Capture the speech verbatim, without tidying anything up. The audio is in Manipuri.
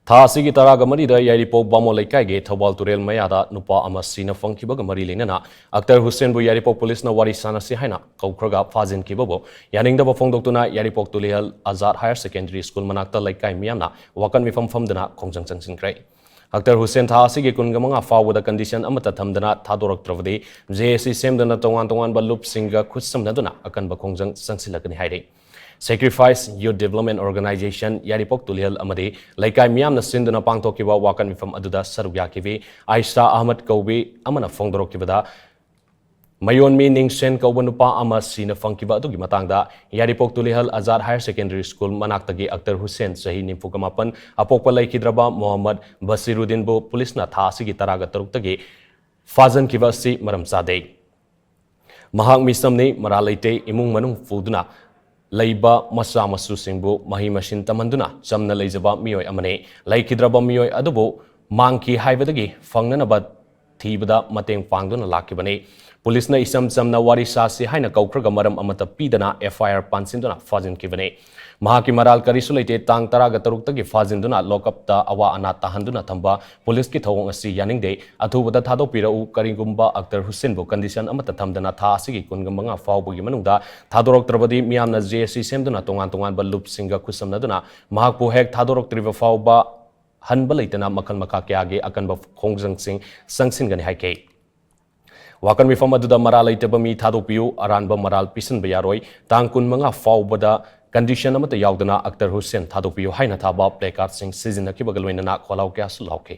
ꯊꯥ ꯑꯁꯤꯒꯤ ꯇꯔꯥꯒ ꯃꯔꯤꯗ ꯌꯥꯏꯔꯤꯄꯣꯛ ꯕꯥꯃꯣꯟ ꯂꯩꯀꯥꯏꯒꯤ ꯊꯧꯕꯥꯜ ꯇꯨꯔꯦꯜ ꯃꯌꯥꯗ ꯅꯨꯄꯥ ꯑꯃ ꯁꯤꯅ ꯐꯪꯈꯤꯕꯒ ꯃꯔꯤ ꯂꯩꯅꯅ ꯑꯛꯇꯔ ꯍꯨꯁꯦꯟꯕꯨ ꯌꯥꯏꯔꯤꯄꯣꯛ ꯄꯨꯂꯤꯁꯅ ꯋꯥꯔꯤ ꯁꯥꯟꯅꯁꯤ ꯍꯥꯏꯅ ꯀꯧꯈ꯭ꯔꯒ ꯐꯥꯖꯤꯟꯈꯤꯕꯕꯨ ꯌꯥꯅꯤꯡꯗꯕ ꯐꯣꯡꯗꯣꯛꯇꯨꯅ ꯌꯥꯏꯔꯤꯄꯣꯛ Tulihal Azad higher secondary school ꯃꯅꯥꯛꯇ ꯂꯩꯀꯥꯏ ꯃꯤꯌꯥꯝꯅ ꯋꯥꯀꯠ ꯃꯤꯐꯝ ꯐꯝꯗꯨꯅ ꯈꯣꯡꯖꯪ ꯆꯪꯁꯤꯟꯈ꯭ꯔꯦ꯫ ꯑꯛꯇꯔ ꯍꯨꯁꯦꯟ ꯊꯥ ꯑꯁꯤꯒꯤ ꯀꯨꯟꯒ ꯃꯉꯥ ꯐꯥꯎꯕꯗ ꯀꯟꯗꯤꯁꯟ ꯑꯃꯠꯇ ꯊꯝꯗꯅ ꯊꯥꯗꯣꯔꯛꯇ꯭ꯔꯕꯗꯤ ꯖꯦ ꯑꯦ ꯁꯤ ꯁꯦꯝꯗꯨꯅ ꯇꯣꯉꯥꯟ ꯇꯣꯉꯥꯟꯕ ꯂꯨꯞꯁꯤꯡꯒ ꯈꯨꯠꯁꯝꯅꯗꯨꯅ ꯑꯀꯟꯕ ꯈꯣꯡꯖꯪ ꯆꯪꯁꯤꯜꯂꯛꯀꯅꯤ ꯍꯥꯏꯔꯤ꯫ Sacrifice Youth Development Organization, ꯌꯥꯏꯔꯤꯄꯣꯛ ꯇꯨꯂꯤꯍꯜ ꯑꯃꯗꯤ ꯂꯩꯀꯥꯏ ꯃꯤꯌꯥꯝꯅ ꯁꯤꯟꯗꯨꯅ ꯄꯥꯡꯊꯣꯛꯈꯤꯕ ꯋꯥꯀꯠ ꯃꯤꯐꯝ ꯑꯗꯨꯗ ꯁꯔꯨꯛ ꯌꯥꯈꯤꯕꯤ ꯑꯥꯏꯁꯥ ꯑꯍꯃꯗ ꯀꯧꯕꯤ ꯑꯃꯅ ꯐꯣꯡꯗꯣꯔꯛꯈꯤꯕꯗ, ꯃꯌꯣꯟꯃꯤ ꯅꯤꯡꯁꯦꯟ ꯀꯧꯕ ꯅꯨꯄꯥ ꯑꯃ ꯁꯤꯅ ꯐꯪꯈꯤꯕ ꯑꯗꯨꯒꯤ ꯃꯇꯥꯡꯗ ꯌꯥꯏꯔꯤꯄꯣꯛ Tulihal Azad higher secondary school ꯃꯅꯥꯛꯇꯒꯤ Akhtar Hussain, ꯆꯍꯤ ꯅꯤꯐꯨꯒ ꯃꯥꯄꯟ, ꯑꯄꯣꯛꯄ ꯂꯩꯈꯤꯗ꯭ꯔꯕ ꯃꯣꯍꯝꯃꯗ ꯕꯁꯤꯔꯨꯗꯤꯟꯕꯨ ꯄꯨꯂꯤꯁꯅ ꯊꯥ ꯑꯁꯤꯒꯤ ꯇꯔꯥꯒ ꯇꯔꯨꯛꯇꯒꯤ ꯐꯥꯖꯤꯟꯈꯤꯕ ꯑꯁꯤ ꯃꯔꯝ ꯆꯥꯗꯦ꯫ ꯃꯍꯥꯛ ꯃꯤꯆꯝꯅꯤ, ꯃꯔꯥꯜ ꯂꯩꯇꯦ, ꯏꯃꯨꯡ ꯃꯅꯨꯡ ꯄꯨꯗꯨꯅ ꯂꯩꯕ ꯃꯆꯥ ꯃꯁꯨꯁꯤꯡꯕꯨ ꯃꯍꯩ ꯃꯁꯤꯡ ꯇꯝꯍꯟꯗꯨꯅ ꯆꯝꯅ ꯂꯩꯖꯕ ꯃꯤꯑꯣꯏ ꯑꯃꯅꯤ꯫ ꯂꯩꯈꯤꯗ꯭ꯔꯕ ꯃꯤꯑꯣꯏ ꯑꯗꯨꯕꯨ ꯃꯥꯡꯈꯤ ꯍꯥꯏꯕꯗꯒꯤ ꯐꯪꯅꯅꯕ ꯊꯤꯕꯗ ꯃꯇꯦꯡ ꯄꯥꯡꯗꯨꯅ ꯂꯥꯛꯈꯤꯕꯅꯤ꯫ ꯄꯨꯂꯤꯁꯅ ꯏꯆꯝ ꯆꯝꯅ ꯋꯥꯔꯤ ꯁꯥꯁꯤ ꯍꯥꯏꯅ ꯀꯧꯈ꯭ꯔꯒ ꯃꯔꯝ ꯑꯃꯠꯇ ꯄꯤꯗꯅ ꯑꯦꯐ ꯑꯥꯏ ꯑꯥꯔ ꯄꯥꯟꯁꯤꯟꯗꯨꯅ ꯐꯥꯖꯤꯟꯈꯤꯕꯅꯤ꯫ ꯃꯍꯥꯛꯀꯤ ꯃꯔꯥꯜ ꯀꯔꯤꯁꯨ ꯂꯩꯇꯦ꯫ ꯇꯥꯡ ꯇꯔꯥꯒ ꯇꯔꯨꯛꯇꯒꯤ ꯐꯥꯖꯤꯟꯗꯨꯅ ꯂꯣꯀꯞꯇ ꯑꯋꯥ ꯑꯅꯥ ꯇꯥꯍꯟꯗꯨꯅ ꯊꯝꯕ ꯄꯨꯂꯤꯁꯀꯤ ꯊꯧꯑꯣꯡ ꯑꯁꯤ ꯌꯥꯅꯤꯡꯗꯦ꯫ ꯑꯊꯨꯕꯗ ꯊꯥꯗꯣꯛꯄꯤꯔꯛꯎ꯫ ꯀꯔꯤꯒꯨꯝꯕ ꯑꯛꯇꯔ ꯍꯨꯁꯦꯟꯕꯨ ꯀꯟꯗꯤꯁꯟ ꯑꯃꯠꯇ ꯊꯝꯗꯅ ꯊꯥ ꯑꯁꯤꯒꯤ ꯀꯨꯟꯒ ꯃꯉꯥ ꯐꯥꯎꯕꯒꯤ ꯃꯅꯨꯡꯗ ꯊꯥꯗꯣꯔꯛꯇ꯭ꯔꯕꯗꯤ ꯃꯤꯌꯥꯝꯅ ꯖꯦ ꯑꯦ ꯁꯤ ꯁꯦꯝꯗꯨꯅ ꯇꯣꯉꯥꯟ ꯇꯣꯉꯥꯟꯕ ꯂꯨꯞꯁꯤꯡꯒ ꯈꯨꯠꯁꯝꯅꯗꯨꯅ ꯃꯍꯥꯛꯄꯨ ꯍꯦꯛ ꯊꯥꯗꯣꯔꯛꯇ꯭ꯔꯤꯕ ꯐꯥꯎꯕ ꯍꯟꯕ ꯂꯩꯇꯅ ꯃꯈꯜ ꯃꯈꯥ ꯀꯌꯥꯒꯤ ꯑꯀꯟꯕ ꯈꯣꯡꯖꯪꯁꯤꯡ ꯆꯪꯁꯤꯟꯒꯅꯤ ꯍꯥꯏꯈꯤ꯫ ꯋꯥꯀꯠ ꯃꯤꯐꯝ ꯑꯗꯨꯗ ꯃꯔꯥꯜ ꯂꯩꯇꯕ ꯃꯤ ꯊꯥꯗꯣꯛꯄꯤꯌꯨ, ꯑꯔꯥꯟꯕ ꯃꯔꯥꯜ ꯄꯤꯁꯤꯟꯕ ꯌꯥꯔꯣꯏ, ꯇꯥꯡ ꯀꯨꯟꯃꯉꯥ ꯐꯥꯎꯕꯗ ꯀꯟꯗꯤꯁꯟ ꯑꯃꯠꯇ ꯌꯥꯎꯗꯅ ꯑꯛꯇꯔ ꯍꯨꯁꯦꯟ ꯊꯥꯗꯣꯛꯄꯤꯌꯨ ꯍꯥꯏꯅ ꯊꯥꯕ ꯄ꯭ꯂꯦꯀꯥꯔꯗꯁꯤꯡ ꯁꯤꯖꯤꯟꯅꯈꯤꯕꯒ ꯂꯣꯏꯅꯅ ꯈꯣꯜꯂꯥꯎ ꯀꯌꯥꯁꯨ ꯂꯥꯎꯈꯤ꯫